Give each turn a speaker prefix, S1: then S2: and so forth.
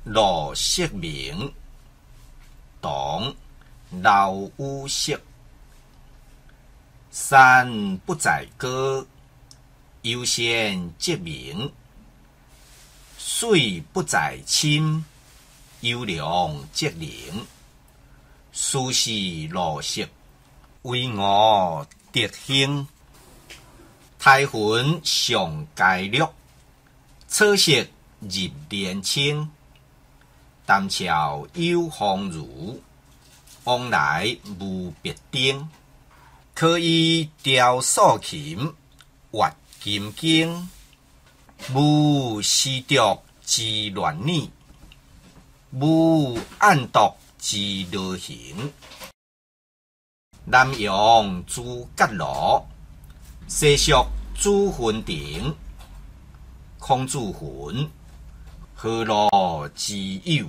S1: 羅色明，唐，劉禹錫。山不在高，有仙則名；水不在深，有龍則靈。斯是陋室，惟吾德馨。苔痕上階綠，草色入簾青。淡俏有風如，往來無白丁。可以雕素琴，閱金經。無絲竹之亂耳，無案牘之勞形。南陽諸葛廬，西蜀子雲亭。孔子云：何樂之有？